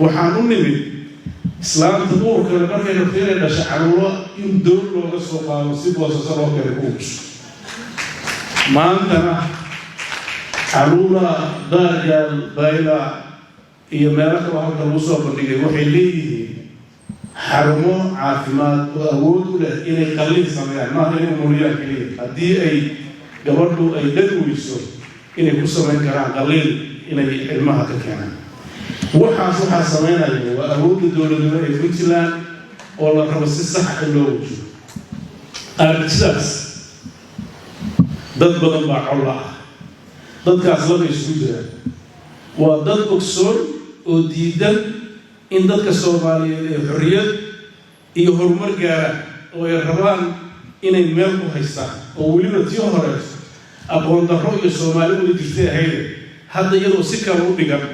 Waxaan u nimid islaanta uurkale markay rabto inay dhasha Caluulo in doon looga soo qaado si Boosasa loo kale ku ugsho. Maantana Caluula, Daargaal, Bayla iyo meelo kaloo halka lagu soo bandhigay waxay leeyihiin xarumo caafimaad oo awood u leh inay qalliin sameeyaan. Maaha inay umuliyaan keliya, haddii ay gabadhu ay dhali weyso inay ku samayn karaan qalliin, inay ilmaha ka keenaan. Waxaas waxaa samaynaya waa awoodda dowladnimo ee Puntland oo la rabo si sax in loo wajiho aragtidaas. Dad badan baa colla ah. Dadkaas laba isugu jiraan: waa dad ogsoon oo diidan in dadka Soomaaliyeed ay xorriyad iyo horumar gaaraan, oo ay rabaan inay meel ku haystaan, oo weliba tii hore aqoon darro iyo Soomaali wada jirtay ahayde, hadda iyadoo si kale u dhigan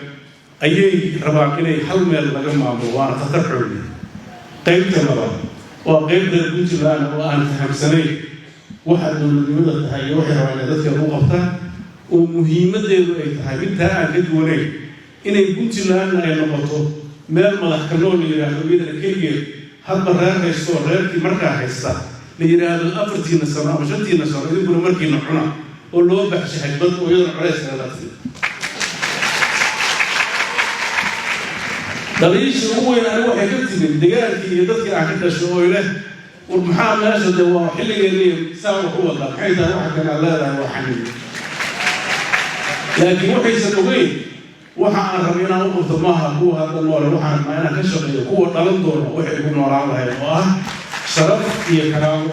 ayay rabaan inay hal meel laga maamulo, waana khatar xoogiya. Qaybta labaad waa qayb reer Puntland oo aan fahamsanayn waxa dowladnimada tahay iyo waxay rabaan inay dadkeeda u qabtaan, oo muhiimaddeedu ay tahay midtaa aan ka duwanayn, inay Puntlandna ay noqoto meel madax ka nool la yidhaahdo, iyadana keligeed hadba reer haysto oo reerkii markaa haysta la yidhaahdo 4-tiina sano ama 5-tiina sano idinkuna markiina cuna, oo loo baxshay xagbad oo iyadana culays kale la timi. Dhaliisha ugu weyn ani waxay ka timid degaankii iyo dadkii aan ka dhasho oo leh: "War maxaa meesha dee waa xilligeennii saa wax u wadaa? Maxay tahay waxa kan aad leedahay?" Waa xaniib, laakiin waxaysan ogeyn waxa aan rabo inaan u qabto maaha kuwa hadda noole. Waxaan rabnaa inaan ka shaqeeyo kuwa dhalan doona waxay ku noolaan lahayd oo ah sharaf iyo karaamo.